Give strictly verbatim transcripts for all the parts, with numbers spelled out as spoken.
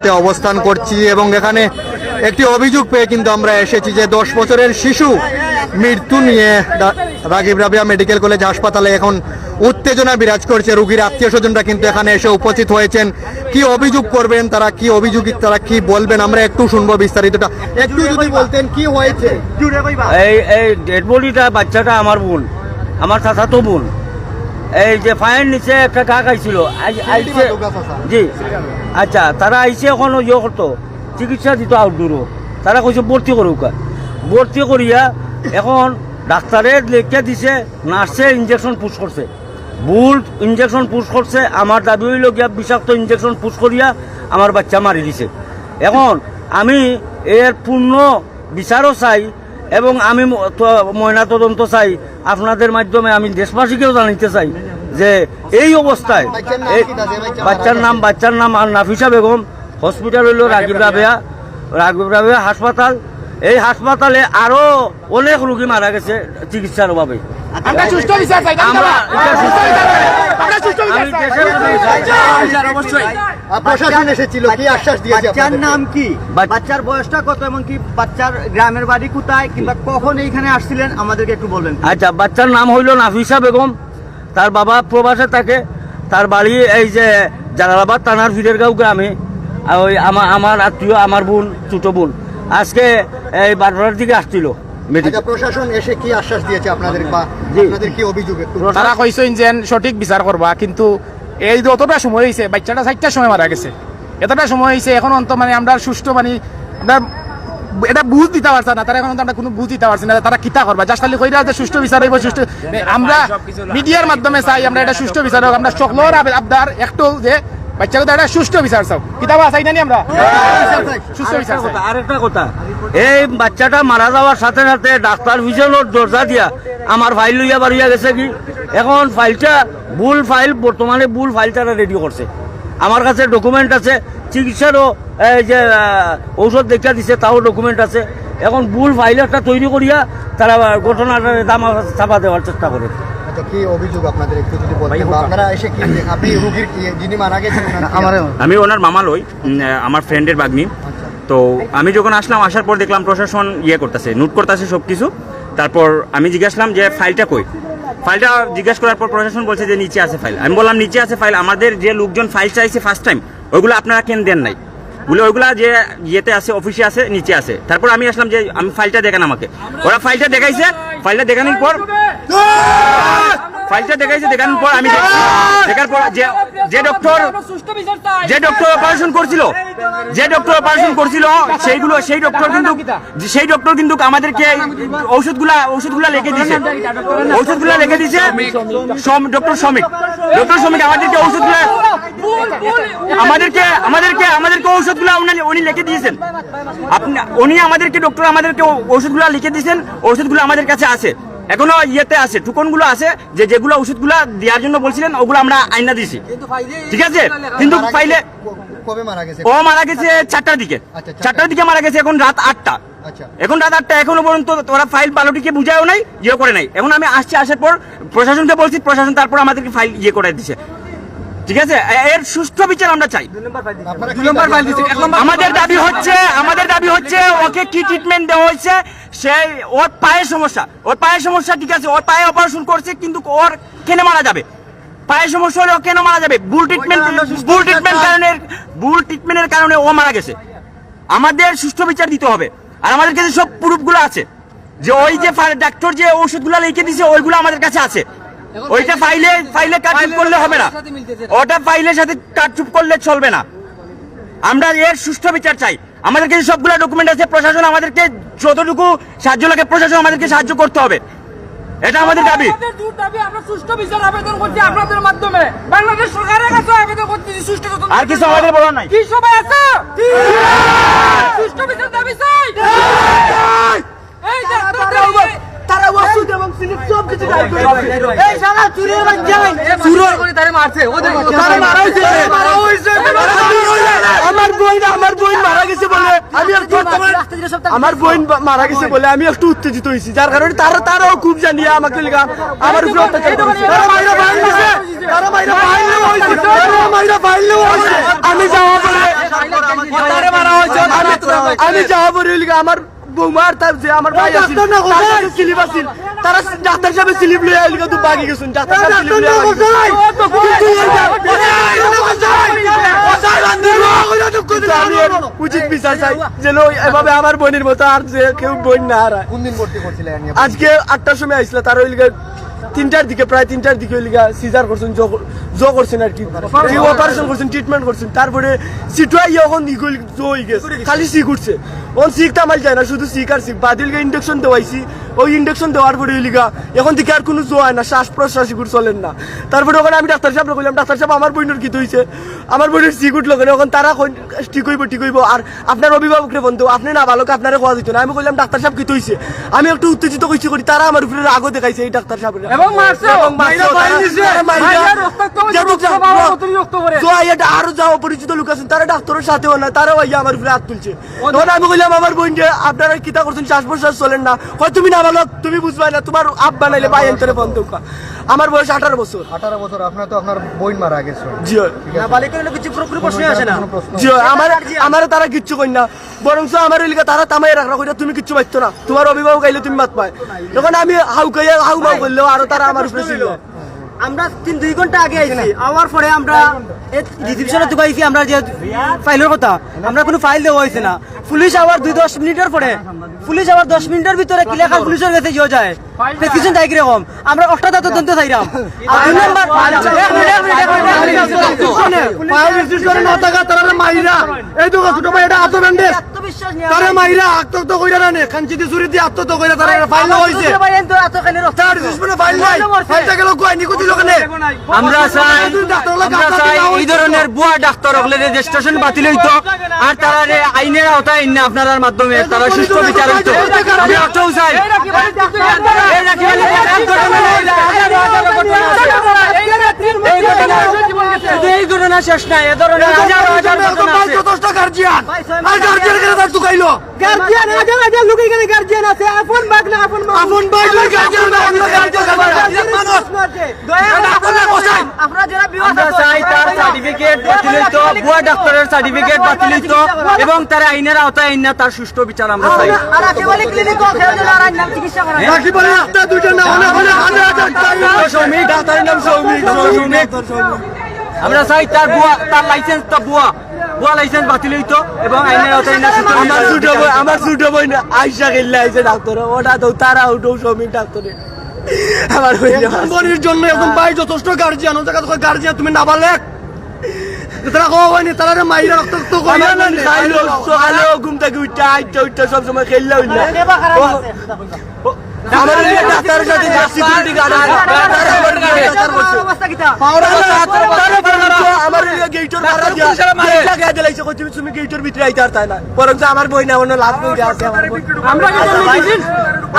অবস্থান করছি এবং এখানে একটি অভিযোগ পেয়ে কিন্তু আমরা এসেছি যে দশ বছরের শিশু মৃত্যু নিয়ে রা-, রাগিব রাবেয়া মেডিকেল কলেজ হাসপাতালে এখন উত্তেজনা বিরাজ করছে। রোগীর আত্মীয় স্বজনরা কিন্তু এখানে এসে উপস্থিত হয়েছেন। কি অভিযোগ করবেন তারা, কি অভিযোগ, তারা কি বলবেন, আমরা একটু শুনবো বিস্তারিতটা। একটু যদি বলতেন কি হয়েছে। এই এই ডেড বডিটা, বাচ্চাটা আমার বোন, আমার চাচাতো বোন। এই যে পায়ের নিচে একটা ঘা খাইছিল, আই- আইছে। জি। আচ্ছা, তারা আইছে এখন ইয়ে করতো, চিকিৎসা দিত আউটডোরও। তারা কইছে ভর্তি করুকা। ভর্তি করিয়া এখন ডাক্তারে লেখিয়া দিছে, নার্সে ইঞ্জেকশন পুশ করছে। ভুল ইঞ্জেকশন পুশ করছে। আমার দাবি অইল গিয়া বিষাক্ত ইঞ্জেকশন পুশ করিয়া আমার বাচ্চা মারি দিছে। এখন আমি এর পূর্ণ বিচারও চাই এবং আমি ম-, ত-, ময়নাতদন্ত চাই। আপনাদের মাধ্যমে আমি দেশবাসীকেও জানাইতে চাই যে এই অবস্থায় বাচ্চার নাম এই কি দাদা? বাচ্চার নাম, বাচ্চার নাম আর নাফিসা বেগম হসপিটাল হইল রাগিব রাবেয়া, রাগিব রাবেয়া হাসপাতাল। এই হাসপাতালে আরো অনেক রোগী মারা গেছে চিকিৎসার অভাবে। আমরা সুষ্ঠু বিচার চাই, তাই তো? আমরা এটা সুষ্ঠু বিচার চাই। আমরা সুষ্ঠু বিচার আমি চাই। দেশের প্রতি বিচার, অবশ্যই। আহ, প্রশাসন এসেছিল, কি আশ্বাস দিয়েছে বাচ্চার আপনাদেরকে? নাম কি? বাচ- বাচ্চার বয়সটা কত এবং কি বাচ্চার গ্রামের বাড়ি কোথায় কিংবা কখন এইখানে আসছিলেন আমাদেরকে একটু বলবেন। আচ্ছা, বাচ্চার নাম হইল নাফিসা বেগম, তার বাবা প্রবাসে থাকে, তার বাড়ি এই যে জালালাবাদ থানার ফিরেরগাঁও গ্রামে। আর ওই আমা-, আমার আত্মীয়, আমার বোন, ছোট বোন, আজকে এই বারোটার দিকে আসছিল মেডিকেল। আচ্ছা, প্রশাসন এসে কি আশ্বাস দিয়েছে আপনাদের বা জি। আপনাদের কি অভিযোগ একটু? তারা কইছেন যে সঠিক বিচার করবা, কিন্তু এই যে অতটা সময় হয়েছে, বাচ্চাটা চারটার সময় মারা গেছে, এতটা সময় হয়েছে, এখন অন্ত মানে আমরা সুষ্ঠু মানে আমরা এটা বুঝ দিতে পারছে না, তারা এখন অন্ত আমরা কোনো বুঝ দিতে পারছি না, তারা কিতা করবা, জাস্ট খালি কইরা যে সুষ্ঠু বিচার হইব, সুষ্ঠু। আমরা মিডিয়ার মাধ্যমে চাই আমরা এটা সুষ্ঠু বিচার হোক, আমরা সকলের আবে-, আবদার একটু যে বাচ্চাকে তারা সুষ্ঠু বিচার চাও, কিতা বা চাই না নি আমরা সুষ্ঠু বিচার চাই। আরেকটা কথা, এই বাচ্চাটা মারা যাওয়ার সাথে সাথে ডাক্তার পিছনের দরজা দিয়া আমার ফাইল লইয়া বাড়িয়া গেছে কি, এখন ফাইলটা ভুল ফাইল, বর্তমানে ভুল ফাইল তারা রেডি করছে। আমার কাছে ডকুমেন্ট আছে, চিকিৎসারও এই যে, আহ, ঔষধ দেখা দিছে, তাও ডকুমেন্ট আছে। এখন ভুল ফাইল একটা তৈরি করিয়া তারা ঘটনাটা দামা চাপা দেওয়ার চেষ্টা করে। আচ্ছা, কি অভিযোগ আপনাদের একটু যদি বলতেন, বা আপনারা এসে কি, আপনি রুগীর কি, যিনি মারা গেছেন, ওনার কি আমার আমি ওনার মামা লই, উম, আমার ফ্রেন্ডের বাগ্নি। আচ্ছা। তো আমি যখন আসলাম, আসার পর দেখলাম প্রশাসন ইয়ে করতেছে, নোট করতেছে সব কিছু। তারপর আমি জিজ্ঞাসলাম যে ফাইলটা কই, ফাইলটা জিজ্ঞাসা করার পর প্রশাসন বলছে যে নিচে আছে ফাইল। আমি বললাম নিচে আছে ফাইল, আমাদের যে লোকজন ফাইল চাইছে ফার্স্ট টাইম, ওইগুলো আপনারা কেন দেন নাই? বলে ওইগুলা যে ইয়েতে আছে, অফিসে আছে, নিচে আছে। তারপর আমি আসলাম যে আমি ফাইলটা দেখান আমাকে, ওরা ফাইলটা দেখাইছে। ফাইলটা দেখানোর পর, ফাইলটা দেখাইছে, দেখানোর পর আমি দেখ-, দেখার পর যে, যে ডক্টর, যে ডক্টর অপারেশন করছিল, যে ডক্টর অপারেশন করছিল, সেইগুলো, সেই ডক্টর কিন্তু, সেই ডক্টর কিন্তু আমাদেরকে ঔষধগুলা, ঔষধগুলা লিখে দিছে, ঔষধগুলা লিখে দিছে। সম-, ডক্টর শমিক, ডক্টর শমিক আমাদেরকে ঔষধগুলা, আমাদেরকে, আমাদেরকে, আমাদেরকে ঔষধগুলা উনি, উনি লিখে দিয়েছেন। আপনি, উনি আমাদেরকে, ডক্টর আমাদেরকে ঔ-, ঔষধগুলা লিখে দিয়েছেন, ঔষধগুলো আমাদের কাছে আছে, এখনো ইয়েতে আছে, টুকনগুলো আছে, যে যেগুলো ঔষধগুলা দেওয়ার জন্য বলছিলেন, ওগুলো আমরা আইনা দিছি। ঠিক আছে, কিন্তু ফাইলে কবে মারা গেছে? ও মারা গেছে চারটার দিকে। আচ্ছা, চারটার দিকে মারা গেছে, এখন রাত আটটা। আচ্ছা। এখন রাত আটটা, এখনো পর্যন্ত ওরা ফাইল বারোটিকে বুঝায়ও নাই, ইয়ে করে নাই। এখন আমি আসছি, আসার পর প্রশাসনকে বলছি, প্রশাসন তারপর আমাদেরকে ফাইল ইয়ে করে দিছে। ঠিক আছে, এ-, এর সুষ্ঠু বিচার আমরা চাই। আপনারা কি দাবি? আমাদের দাবি হচ্ছে, আমাদের দাবি হচ্ছে ওকে কি ট্রিটমেন্ট দেওয়া হয়েছে, সেই ওর পায়ের সমস্যা, ওর পায়ের সমস্যা ঠিক আছে, ওর পায়ে অপারেশন করছে, কিন্তু ওর কেন মারা যাবে? পায়ের সমস্যা হলে ও কেন মারা যাবে? ভুল ট্রিটমেন্ট, ভুল ট্রিটমেন্ট কারণে, ভুল ট্রিটমেন্টের কারণে ও মারা গেছে। আমাদের সুষ্ঠু বিচার দিতে হবে। আর আমাদের কাছে সব প্রুফগুলো আছে যে ওই যে ফা-, ডাক্তার যে ঔষধগুলো লিখে দিছে, ওইগুলো আমাদের কাছে আছে। ওইটা ফাইলে, ফাইলে কাটছুট করলে হবে না, ওটা ফাইলের সাথে কাটছুট করলে চলবে না। আমরা এর সুষ্ঠু বিচার চাই। আমাদের কাছে সবগুলা ডকুমেন্ট আছে, প্রশাসন আমাদেরকে যতটুকু সাহায্য লাগে, প্রশাসন আমাদেরকে সাহায্য করতে হবে, এটা আমাদের দাবি। আমাদের জোর দাবি, আমরা সুষ্ঠু বিচার আবেদন করছি আপনাদের মাধ্যমে, বাংলাদেশ সরকারের কাছে আবেদন করছি যে সুষ্ঠু তদন্ত আর কিছু আমাদের বলার নাই। কি সবাই আছে? সুষ্ঠু বিচার দাবি চাই। এই যে তারা ওষুধ এবং সিলিপ সব কিছু গায়েব করে দিয়েছে। এই শালা চুরের বাচ্চা। চুরের করে তারে মারছে, ওদের তারে মারা হয়েছে। মারা হয়েছে। আমার বোন, আমার বোন মারা গেছে। বলে আমি একটু, আমার বোন বা-, মারা গেছে বলে আমি একটু উত্তেজিত হইছি, যার কারণে তারা, তারাও খুব জানিয়া আমাকে লিগা আমার উপরে অত্যাচার করছে। তারা মাইরা ফাইল দিছে, তারা মাইরা ফাইল নেওয়া হইছে, তারা মাইরা ফাইল নেওয়া হইছে। আমি যাওয়া পরে, আমি, আমি যাওয়া পরে লিগা আমার বৌমার তার যে আমার ভাই আছে, তার কাছে স্লিপ আছিল, তারা ডাক্তার সাহেবের স্লিপ লইয়া লিগা তো বাগি গেছেন, ডাক্তার সাহেব স্লিপ লইয়া বাগি গেছেন। কিন্তু এই যে, কিন্তু আমি এর উচিত বিচার চাই, যেন এভাবে আমার বোনের মতো আর যে কেউ বোন না হারায়। কোন দিন ভর্তি করছিলেন? আজকে আটটার সময় আইছিল, তার ওই লিগা তিনটার দিকে, প্রায় তিনটার দিকে ওই লিগা সিজার করছেন, জো, জো করছেন আর কি, অপারেশন করছেন, ট্রিটমেন্ট করছেন, তারপরে সিটুয়া ইয়ে এখন ইগুল জো হয়ে গেছে, খালি সিক উঠছে। ওন সিক তামাল যায় না, শুধু সিক আর সিক। বাদিলকে ইঞ্জেকশন দেওয়াইছি, ওই ইঞ্জেকশন দেওয়ার পরে ওই লিগা এখন থেকে আর কোনো জো হয় না, শ্বাস প্রশ্বাস ইগুর চলেন না। তারপরে ওখানে আমি ডাক্তার সাহেবরে কইলাম, "ডাক্তার সাহেব, আমার বোনের কিতা হইছে?" আমার বোনের সিক উঠলো কেন? এখন তারা কইন, "ঠিক হইব, ঠিক হইব।" আর আপনার অভিভাবকরে ফোন দেও, আপনি না ভালো, আপনারে কওয়া দিত না। আমি কইলাম, "ডাক্তার সাহেব, কিতা হইছে?" আমি একটু উত্তেজিত কইছি করি, তারা আমার উপরে রাগও দেখাইছে এই ডাক্তার সাহেবরে। এবং মারছে। এবং মারছে, মাইরা ফাইল তারা, দিছে। তারা মাইরা, মাইরা রক্তাক্ত করে, যেহেতু রক্ত যা-, বাবার যা-, মতনই রক্ত পড়ে। তো এই এটা আরো যা অপরিচিত লোক আছেন, তারা ডাক্তারের সাথেও না, তারাও আইয়া আমার উপরে হাত তুলছে। তখন আমি কইলাম, "আমার বোন যে আপনারা কিতা করছেন, শ্বাস প্রশ্বাস চলেন না।" কয়, "তুমি না ভালো, তুমি বুঝবায় না, তোমার আব্বা নাইলে ভাই এন্তরে ফোন দেউকা।" আমার বয়স আঠারো বছর। আঠারো বছর, আপনার তো আপনার বোন মারা গেছে। জি হয়। ঠিক আছে। নাবালিক হইলে কিছু পুরোপুরি প্রশ্নই আসে না। কোনো প্রশ্ন জি হয়, আমার, আমার তারা কিচ্ছু কই না, বরঞ্চ আমার ওই লিগা তারা তামাই রাখরা কইরা, "তুমি কিচ্ছু পাইতো না, তোমার অভিভাবক আইলে তুমি মাত পায়।" তখন আমি হাউকাইয়া হাউমাউ করলেও আরো তারা আমার উপরে ছিল। আমরা তিন দুই ঘন্টা আগে আইছি, আওয়ার পরে আমরা রিসিপশনে তুকাইছি আমরা যে ফাইলের কথা, আমরা কোনো ফাইল দেওয়া হইছে না। পুলিশ আবার দুই দশ মিনিটের পরে, পুলিশ আবার দশ মিনিটের ভিতরে ক্লিয়ার পুলিশের গেছে ইয়ে যায়। প্রেসক্রিপশন দেয় কিরকম? আমরা অষ্টা দাঁত তদন্ত চাইলাম। আর দুই নম্বর, এক মিনিট, এক মিনিট, এক মিনিট, এক মিনিট, এক মিনিট। ফায়ার রেজিস্টারে ন টাকা তারা মাইরা। এই তো ছোট ভাই, এটা আতো ব্যান্ডেজ। আত্মবিশ্বাস নিয়ে তারা মাইরা আত্মহত্যা কইরা না নে, খানচিতি চুরি দিয়ে আত্মহত্যা কইরা তারা ফাইল না হইছে। ছোট ভাই, এন তো আত্মহত্যা খালি রক্ত। তার দুশমনে ফাইল নাই। ফাইলটা গেল কই? নিকুতি লোকে নে। আমরা চাই, ডাক্তার হলে আমরা চাই এই ধরনের ভুয়া ডাক্তার হকলে রেজিস্ট্রেশন বাতিল হইতো, আর তারারে আইনের আওতায় আইনা আপনারার মাধ্যমে তারা সুষ্ঠু বিচার হইতো। আমরা অটাও চাই। এই রাখি ভাই, এক ঘটনা নয়, হাজারো হাজারো ঘটনা আছে। এই ঘটনা, শুধু এই ঘটনা শেষ নাই, এ ধরনের হাজারো হাজার ঘটনা আছে। যথেষ্ট গার্জিয়ান, আর গার্জিয়ান কেন তার তুকাইলো? গার্জিয়ান, হাজার হাজার লোক এখানে গার্জিয়ান আছে, আপন ভাগ না আপন মা। আপন ভাই যদি গার্জিয়ান না, আমরা গার্জিয়ান আমরা গার্জিয়ান মানুষ। দয়া করে আপনারা, আপনারা যারা ভিউয়ার্স আমরা আছেন, চাই তার সার্টিফিকেট বাতিল হইতো, ভুয়া ডাক্তারের সার্টিফিকেট বাতিল হইতো, এবং তার আইনের আওতায় আইনা তার সুষ্ঠু বিচার আমরা চাই। আর রাখি ভাই ক্লিনিক ও খেয়ে দিল আর নাম চিকিৎসা করা। রাখি ভাই একটা দুইটা না হলে, হলে হাজার হাজার চাই। সৌমিক, ডাক্তারের নাম সৌমিক, সৌমিক। আমরা চাই তার ভুয়া, তার লাইসেন্সটা ভুয়া, ভুয়া লাইসেন্স বাতিল হইতো এবং আইনের আওতায় আইনা সুষ্ঠু বিচার। আমার ছোট ভাই, আমার ছোট ভাই না, আইসা গেলে আইসে ডাক্তার, ওটা তো তারা উঠো সৌমিক ডাক্তারে। আমার হইলে কোম্পানির জন্য একদম ভাই যথেষ্ট গার্জিয়ান, ওদের কাছে গার্জিয়ান তুমি নাবালেক। তারা কো হয়নি, তারা রে মাইরা রক্তাক্ত করে আমার না, বোন না, খাইলো, না, সকালে ঘুম থেকে উঠতে, আইতে উঠতে সব সময় খেললে হইলো। আমার এই ডাক্তারের সাথে যে সিকিউরিটি গার্ড আছে, তারা আমার গাড়ি ডাক্তার বলছে। অবস্থা কিতা? পাওরা তারা, তারা বলছে, আমার এই গেটর ভাড়া দিয়া, গেট লাগাই দিলাইছে, কই তুমি, তুমি গেটর ভিতরে আইতে পারতায় না। বরং যে আমার বইন এখনো লাভ করে আছে, আমার বইন। আমরা যেটা মেডিসিন,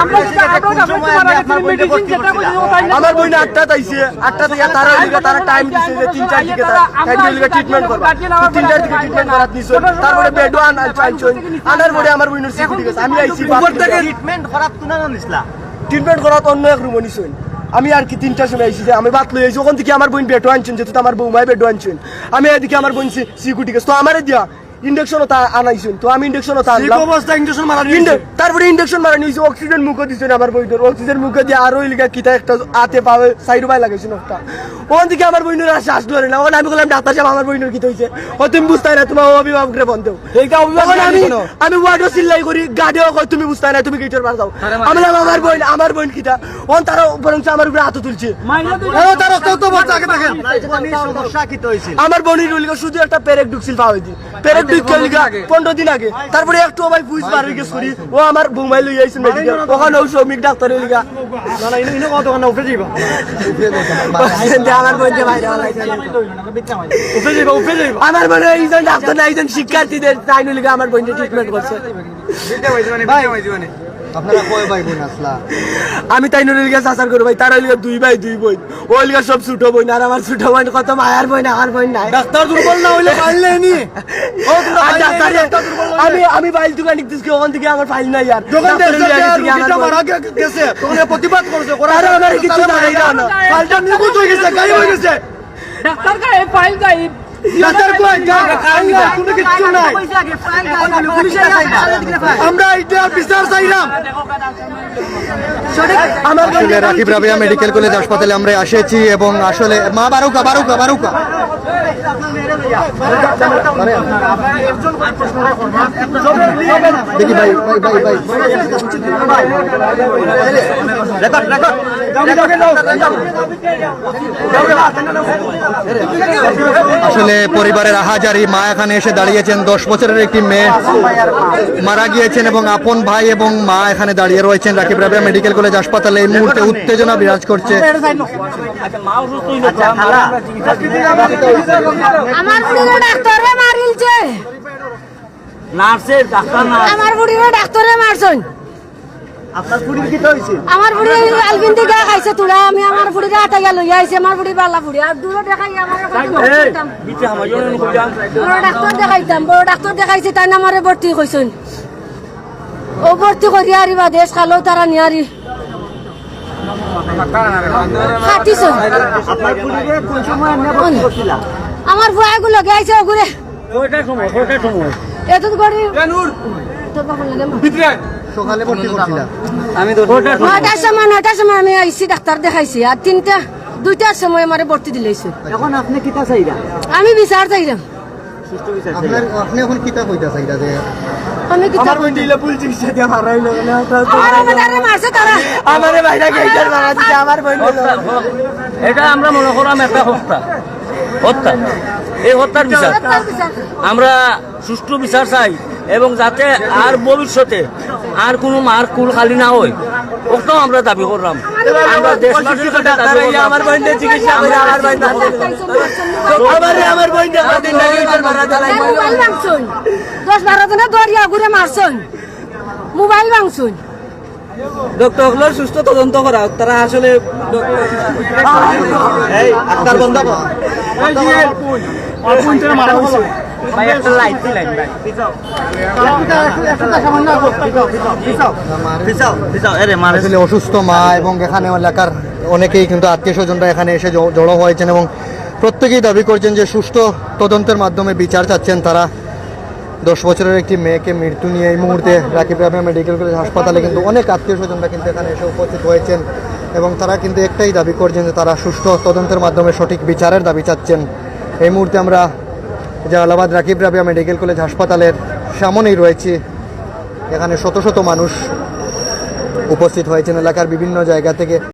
আমরা যেটা আঠারো তারিখে মারা গেছে, মেডিসিন যেটা কইছে, ও তাই না? আমার বইন আটটাত আইছে, আটটা থেকে তারা ওই দিকে তারা টাইম দিছে যে তিনটার দিকে তারা টাইম দিয়ে ট্রিটমেন্ট করবা। তো তিনটার দিকে ট্রিটমেন্ট করাত নিছে। তারপরে বেডও আন-, আন-, আনছইন। আনার পরে আমার বইনের সিকিউরিটি গেছে। আমি আইছি উপর থেকে। ট্রিটমেন্ট করাত তো না নিছলা। ট্রিটমেন্ট করাত অন্য এক রুমও নিছইন। আমি আর কি তিনটার সময় আইছি যে আমি ভাত লই আইছি। ওখান থেকে আমার বইন বেডও আনছইন, যেহেতু আমার বৌমায় বেডও আনছইন। আমি এদিকে আমার বইন সি-, সিকিউরিটি গেছে। তো আমারে দিয়া ইঞ্জেকশন তা আনাইছইন, তো আমি ইঞ্জেকশন তা আনলাম। অবস্থা ইঞ্জেকশন মারা নিছে। ইঞ্জে-, তারপরে ইঞ্জেকশন মারা নিছে, অক্সিজেন মুখে দিছইন আমার বইনর, অক্সিজেন মুখে দিয়া আরো ইলগা কিতা একটা আতে পাওয়ে সাইড বাই লাগাইছইন একটা। ওখান থেকে আমার বইনর আর শ্বাস ধরে না, ওখানে আমি বললাম, "ডাক্তার সাহেব, আমার বইনর কিতা হইছে?" "ও তুমি বুঝতায় না, তোমার অভিভাবকরে ফোন দেও।" এইটা অভিভাবক তখন আমি, আমি ওয়ার্ডও চিল্লাই করি, গার্ডেও কয়, "তুমি বুঝতায় না, তুমি গেটর বার যাও।" আমি বললাম, "আমার বইন, আমার বইন কিতা?" ওখান তারা বরঞ্চ আমার উপরে হাতও তুলছে। মাইনা তো ও, তার রক্ত তো বলছে আগে দেখেন। আপনার বইনর সমস্যা কিতা হইছিল? আমার বইনর হইল শুধু একটা পেরেক ঢুকছিল পাওয়ে দি। পেরেক দুই কতদিন আগে? পনেরো দিন আগে। তারপরে একটু ভাই বুঝ বার হয়ে গেছে করি। ও আমার বৌমায় লই আইছে মেডিকেল। ওখানে ও শ্রমিক ডাক্তার হইল গা। না, না, ইনো, ইনো কত না, উপরে যাইবা। আমার বইন যে বাইরে আলাই। উপরে যাইবা, উপরে যাইবা। আমার মনে হয় একজন ডাক্তার না, একজন শিক্ষার্থীদের তাই হইল গা আমার বইন ট্রিটমেন্ট করছে। বিদ্যা পাইছি মানে, বিদ্যা পাইছি মানে। আপনারা কয় ভাই বোন আছলা? আমি তাইনর অইলগা চাচার ঘরর ভাই, তারা অইলগা দুই ভাই দুই বইন, অইলগা সব ছোট বইন, আর আমার ছোট বইন কত মায়ার বইন, আমার বইন নাই। ডাক্তার দুর্বল না অইলে পাইলে নি। ও, তোমরা আর পাইলে নি, ডাক্তারে, ডাক্তার দুর্বল না অইলে। আমি, আমি ফাইল তুকানিত দিছি, অখান থাকি আমার ফাইল নাই আর। যখন ডাক্তার দেখছো অইলগা যে গেছে গি আমার রুগীটা বইন। মারা গে-, গেছে, তখন প্রতিবাদ করছে, করার আরে, আমার কিছু জানাই না। ফাইলটা নিখোঁজ অই গেছে, গায়েব অই গেছে। ডাক্তার গায়েব, ফাইল গায়েব। ডাক্তার কই? যা, আল্লাহ, কোনো কিচ্ছু নাই। আমরা এটা বিচার চাইলাম। আসলে রাকিব রাবেয়া মেডিকেল কলেজ হাসপাতালে আমরা এসেছি এবং আসলে মা বারুকা, বারুকা, বারুকা। দেখি ভাই, ভাই, ভাই, ভাই। আসলে পরিবারের আহাজারি, মা এখানে এসে দাঁড়িয়েছেন, দশ বছরের একটি মেয়ে মারা গিয়েছেন এবং আপন ভাই এবং মা এখানে দাঁড়িয়ে রয়েছেন রাকিব রাবেয়া মেডিকেল কলেজ হাসপাতালে। এই মুহূর্তে উত্তেজনা বিরাজ করছে। আমার ফুড়িরে ডাক্তারে মারিলছে। নার্সে, ডাক্তার নার্স। আমার ফুড়িরে ডাক্তারে মারছইন। আপনার ফুড়ির কিতা অইছে? আমার ফুড়ি আলবিন দিকে খাইছে তুলা, আমি আমার ফুড়িরে আটাইয়া লইয়া আইছি, আমার ফুড়ি বালা ফুড়ি। আর দূরে দেখাই আমার এই, বিচে হামাই জন্য কইলাম। বড় ডাক্তার দেখাইতাম, বড় ডাক্তার দেখাইছি, তাইন আমারে ভর্তি কইছইন। ও ভর্তি করিয়া আরি বাদে খালো তারা নিয়ারি। খাটিছইন। আপনার ফুড়িরে কোন সময় এমনি ভর্তি করছিলা? আমার ফুয়াগুলো গেছে ওগুরে। কয়টার সময়? কয়টার সময়? এত করে। তোর বাবার লাগে মা। ভিতরে। সকালে ভর্তি করছিলা? আমি তো নয়টার সময়, নয়টার সময় আমি আইছি, ডাক্তার দেখাইছি। আর তিনটা, দুইটার সময় আমারে ভর্তি দিলাইছে। এখন আপনি কিতা চাইরা? আমি বিচার চাইরাম। সুষ্ঠু বিচার চাইরা। আপনার, আপনি এখন কিতা কইতা চাইরা যে আমি কিতা আমার বইন দিলে ভুল চিকিৎসা দিয়া মারাইলো না, তা তো আমার, আমারে মারছে তারা। আমারে বাইরে গেইটার মারা দিছে, আমার বইন দিল। এটা আমরা মনে করাম একটা হত্যা। হত্যা। এই হত্যার বিচার। হত্যার বিচার। আমরা সুষ্ঠু বিচার চাই এবং যাতে আর ভবিষ্যতে আর কোনো মার কুল খালি না হয়, ওটাও আমরা দাবি করলাম। আমরা দেশবাসীর কাছে দাবি করলাম। আমার বইনরে চিকিৎসা করে, আমার বইন বাঁচে। আমারে আমার বইনরে কদিন আগে ইটার মারা দিলাই। মোবাইল ভাঙছইন। দশ বারো জনে দরিয়া ঘুরে মারছইন। মোবাইল ভাঙছইন। ডক্টর অকলর সুষ্ঠু তদন্ত করা হোক, তারা আসলে ডক্টর এই আক্তার বন্ধ কর। এই যে, ওই বইনটারে মারা হইছে। ভাই, একটা লাইট দিলেন, ভাই। পিছাও, পিছাও, পিছাও, এরে মারে। আসলে অসুস্থ মা এবং এখানে এলাকার অনেকেই কিন্তু আত্মীয় স্বজনরা এখানে এসে জ-, জড়ো হয়েছেন এবং প্রত্যেকেই দাবি করছেন যে সুষ্ঠু তদন্তের মাধ্যমে বিচার চাচ্ছেন তারা। দশ বছরের একটি মেয়েকে মৃত্যু নিয়ে এই মুহূর্তে রাকিব রাবেয়া মেডিকেল কলেজ হাসপাতালে কিন্তু অনেক আত্মীয় স্বজনরা কিন্তু এখানে এসে উপস্থিত হয়েছেন এবং তারা কিন্তু একটাই দাবি করছেন যে তারা সুষ্ঠু তদন্তের মাধ্যমে সঠিক বিচারের দাবি চাচ্ছেন। এই মুহূর্তে আমরা জালালাবাদ রাকিব রাবেয়া মেডিকেল কলেজ হাসপাতালের সামনেই রয়েছি। এখানে শত শত মানুষ উপস্থিত হয়েছেন এলাকার বিভিন্ন জায়গা থেকে।